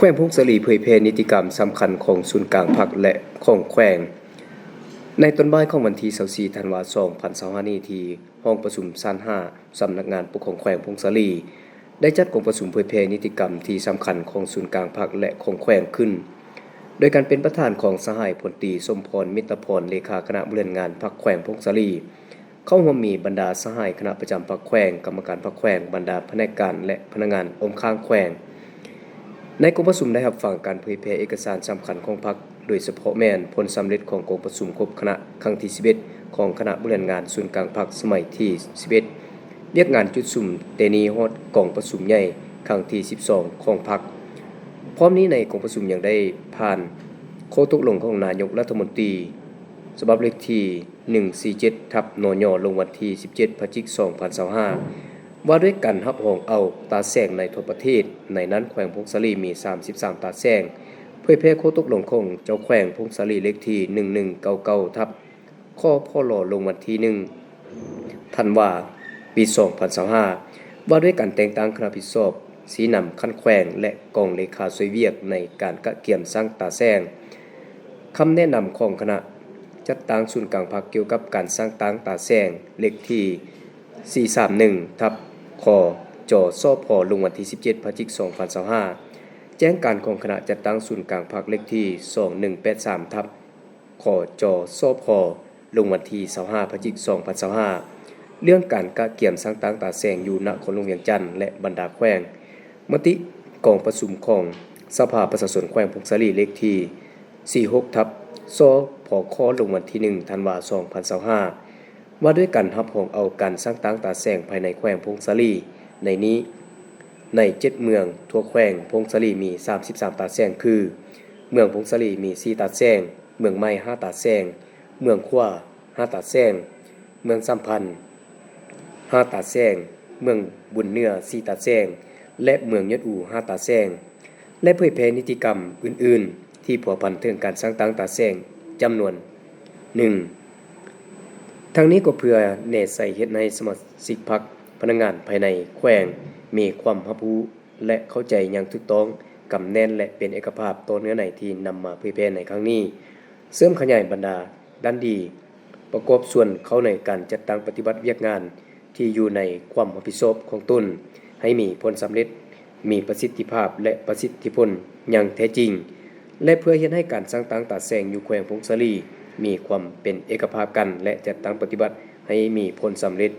ແຂວງຜົ້ງສາລີເຜີຍແຜ່ນິຕິກຳສຳຄັນຂອງສູນກາງພັກ ແລະ ຂອງແຂວງ. ໃນຕອນບ່າຍຂອງວັນທີຊາວສີ່ ທັນວາ ສອງພັນຊາວຫ້ານີ້ ທີ່ຫ້ອງປະຊຸມຊັ້ນຫ້າ ສຳນັກງານປົກຄອງແຂວງຜົ້ງສາລີ ໄດ້ຈັດກອງປະຊຸມເຜີຍແຜ່ນິຕິກຳທີ່ສຳຄັນຂອງສູນກາງພັກ ແລະ ຂອງແຂວງຂຶ້ນ ໂດຍການເປັນປະທານຂອງສະຫາຍພົນຕີ ສົມພອນ ມິດຕະພອນ ເລຂາຄະນະບໍລິຫານງານພັກແຂວງຜົ້ງສາລີ. ເຂົ້າຮ່ວມມີບັນດາສະຫາຍຄະນະປະຈຳພັກແຂວງ, ກຳມະການພັກແຂວງ, ບັນດາພະແນກການ ແລະ ພະນັກງານອ້ອມຂ້າງແຂວງ. ໃນກອງປະຊຸມໄດ້ຮັບຟັງການເຜີຍແຜ່ເອກະສານສຳຄັນຂອງພັກ, ໂດຍສະເພາະແມ່ນຜົນສຳເລັດຂອງກອງປະຊຸມຄົບຄະນະຄັ້ງທີສິບເອັດ ຂອງຄະນະບໍລິຫານງານສູນກາງພັກສະໄໝທີສິບເອັດ, ວຽກງານຈຸດສຸມແຕ່ນີ້ຮອດກອງປະຊຸມໃຫຍ່ຄັ້ງທີສິບສອງຂອງພັກ. ພ້ອມນີ້ໃນກອງປະຊຸມຍັງໄດ້ຜ່ານຂໍ້ຕົກລົງຂອງນາຍົກລັດຖະມົນຕີ ສະບັບເລກທີ ໜຶ່ງສີ່ເຈັດ ທັບ ນຍ ລົງວັນທີສິບເຈັດ ພະຈິກ ສອງພັນຊາວຫ້າ ວ່າດ້ວຍການຮັບຮອງເອົາຕາແສງໃນທົ່ວປະເທດ, ໃນນັ້ນແຂວງຜົ້ງສາລີມີສາມສິບສາມຕາແສງ, ເຜີຍແຜ່ຂໍ້ຕົກລົງຂອງເຈົ້າແຂວງຜົ້ງສາລີເລກທີ ໜຶ່ງໜຶ່ງເກົ້າເກົ້າ ທັບ ຄພລ ລົງວັນທີໜຶ່ງ ທັນວາ ປີສອງພັນຊາວຫ້າ ວ່າດ້ວຍການແຕ່ງຕັ້ງຄະນະຜິດຊອບຊີ້ນຳຂັ້ນແຂວງ ແລະ ກອງເລຂາຊ່ວຍວຽກໃນການກະກຽມສ້າງຕາແສງ. ຄຳແນະນຳຂອງຄະນະຈັດຕັ້ງສູນກາງພັກກ່ຽວກັບການສ້າງຕັ້ງຕາແສງ ເລກທີ ສີ່ສາມໜຶ່ງ ທັບ ຄຈສພ ລົງວັນທີສິບເຈັດ ພະຈິກ ສອງພັນຊາວຫ້າ ແຈ້ງການຂອງຄະນະຈັດຕັ້ງສູນກາງພັກ ເລກທີ ສອງໜຶ່ງແປດສາມ ທັບ ຄຈສພ ລົງວັນທີຊາວຫ້າ ພະຈິກ ສອງພັນຊາວຫ້າ ເລື່ອງການກະກຽມສ້າງຕັ້ງຕາແສງຢູ່ນະຄອນຫຼວງວຽງຈັນ ແລະ ບັນດາແຂວງ. ມະຕິກອງປະຊຸມຂອງສະພາປະຊາຊົນແຂວງຜົ້ງສາລີເລກທີ ສີ່ຫົກ ທັບ ສພຄ ລົງວັນທີໜຶ່ງ ທັນວາ ສອງພັນຊາວຫ້າ ວ່າດ້ວຍການຮັບຮອງເອົາການສ້າງຕັ້ງຕາແສງພາຍໃນແຂວງຜົ້ງສາລີ. ໃນນີ້ ໃນເຈັດເມືອງທົ່ວແຂວງຜົ້ງສາລີມີສາມສິບສາມຕາແສງ ຄື ເມືອງຜົ້ງສາລີມີສີ່ຕາແສງ, ເມືອງໃໝ່ຫ້າຕາແສງ, ເມືອງຂວາຫ້າຕາແສງ, ເມືອງສາມພັນຫ້າຕາແສງ, ເມືອງບຸນເໜືອສີ່ຕາແສງ ແລະ ເມືອງຍອດອູຫ້າຕາແສງ ແລະ ເຜີຍແຜ່ນິຕິກຳອື່ນໆ ທີ່ພົວພັນເຖິງການສ້າງຕັ້ງຕາແສງຈຳນວນໜຶ່ງ. ທັງນີ້ກໍເພື່ອແນໃສ່ເຮັດໃຫ້ສະມາຊິກພັກ, ພະນັກງານພາຍໃນແຂວງມີຄວາມຮັບຮູ້ ແລະ ເຂົ້າໃຈຢ່າງຖືກຕ້ອງ, ກຳແໜ້ນ ແລະ ເປັນເອກະພາບຕໍ່ເນື້ອໃນທີ່ນຳມາເຜີຍແຜ່ໃນຄັ້ງນີ້, ເສີມຂະຫຍາຍບັນດາດ້ານດີ, ປະກອບສ່ວນເຂົ້າໃນການຈັດຕັ້ງປະຕິບັດວຽກງານທີ່ຢູ່ໃນຄວາມຮັບຜິດຊອບຂອງຕົນ ໃຫ້ມີຜົນສຳເລັດ, ມີປະສິດທິພາບ ແລະ ປະສິດທິຜົນຢ່າງແທ້ຈິງ ແລະ ເພື່ອເຮັດໃຫ້ການສ້າງຕັ້ງຕາແສງຢູ່ແຂວງຜົ້ງສາລີມີຄວາມເປັນເອກະພາບກັນ ແລະ ຈັດຕັ້ງປະຕິບັດໃຫ້ມີຜົນສຳເລັດ.